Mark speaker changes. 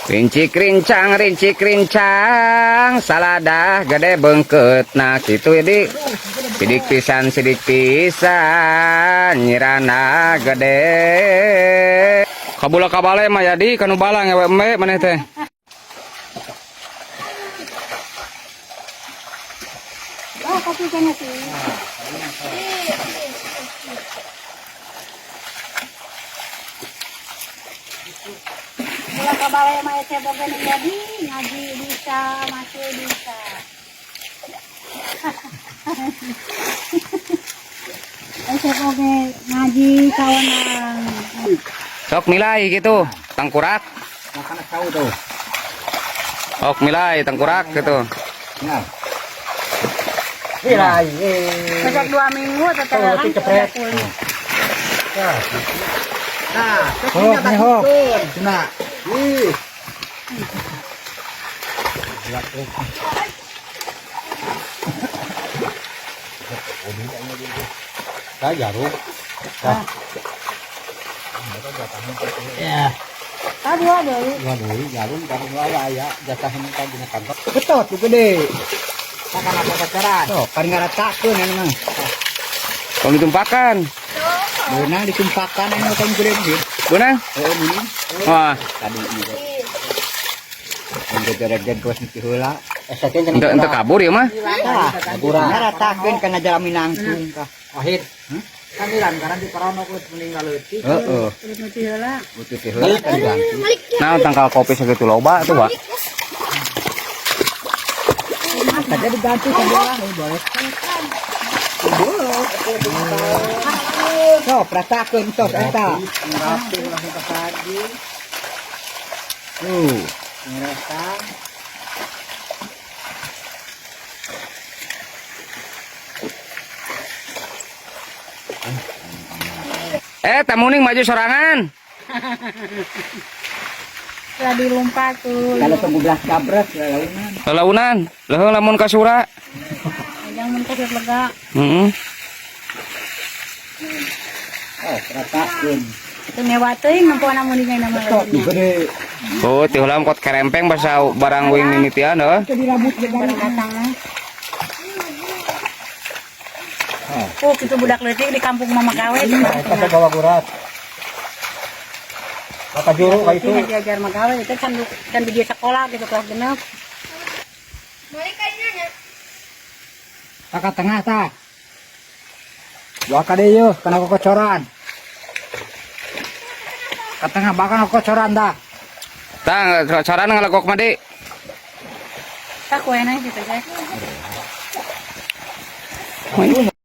Speaker 1: Rincik rincang, saladah gede bengket. Nah gitu ya di. Sidik pisan, sidik pisan, nyirana gede. Kabula kabale mah jadi kanu balang ewe embe maneh teh.
Speaker 2: Oh, kopi kena sih. Kalau kabale mah cebok gini jadi ngaji bisa, masih bisa. Cebok ngaji kawanang.
Speaker 1: Sok milai gitu, tangkurak.
Speaker 3: Makan tahu tuh.
Speaker 1: Sok milai tangkurak gitu.
Speaker 3: Nah. Milai.
Speaker 2: Sejak 2 minggu teteh kan udah pulih.
Speaker 3: Nah, hok nih hok. Nah. Ih. Jarum. Ya.
Speaker 2: Ah, dua deui.
Speaker 3: Dua deui jarum jarum wae aya jatah kan dina kantor. Betot tuh gede. Makan apa pacaran? Tuh, paling ngaratakeun anu mah.
Speaker 1: Tong ditumpakan.
Speaker 3: Beunang ditumpakan anu kan gede mungkin.
Speaker 1: Beunang?
Speaker 3: Heeh, mungkin.
Speaker 1: Wah,
Speaker 3: Tadi ieu. Engke geus miti heula.
Speaker 1: ente kabur ya mah.
Speaker 3: Tah, ngaratakeun kana jalmi nangtung kah. Wahid. Kami lantaran di Parono geus meninggal leutik. Heeh.
Speaker 2: Terus mati heula.
Speaker 3: Butuh teh heula kan diganti.
Speaker 1: Nah, tangkal kopi segitu loba tuh, Pak.
Speaker 3: Tadi diganti saja boleh. Sok, ratakeun tos eta. Tuh, ngerasa.
Speaker 1: Tamuning maju sorangan.
Speaker 2: Sudah dilumpat tuh.
Speaker 3: Kalau tunggu belas kabres lalaunan.
Speaker 1: Lalaunan, leuheung lamun kasura.
Speaker 2: Jangan mun kasih lega.
Speaker 1: Heeh.
Speaker 3: Oh, ratakeun.
Speaker 2: Itu mewah teuing nempo anak muning nama.
Speaker 3: Tok gede.
Speaker 1: Oh, ti heula kot kerempeng basa barang wing mimitian heuh.
Speaker 3: Itu dirabut
Speaker 2: Barang datang. Oh, itu budak leutik di kampung Mama Kawe.
Speaker 3: Eta bawa gurat. Kata juru ka itu.
Speaker 2: Diajar Magawe itu kan kan di sekolah gitu kelas genep.
Speaker 3: Kakak tengah tak. Dua kali yeuh kana kocoran. Ka tengah bahkan kocoran dah.
Speaker 1: Tah, kocoran ngalagok mah, Dik.
Speaker 2: Tak kuena gitu teh.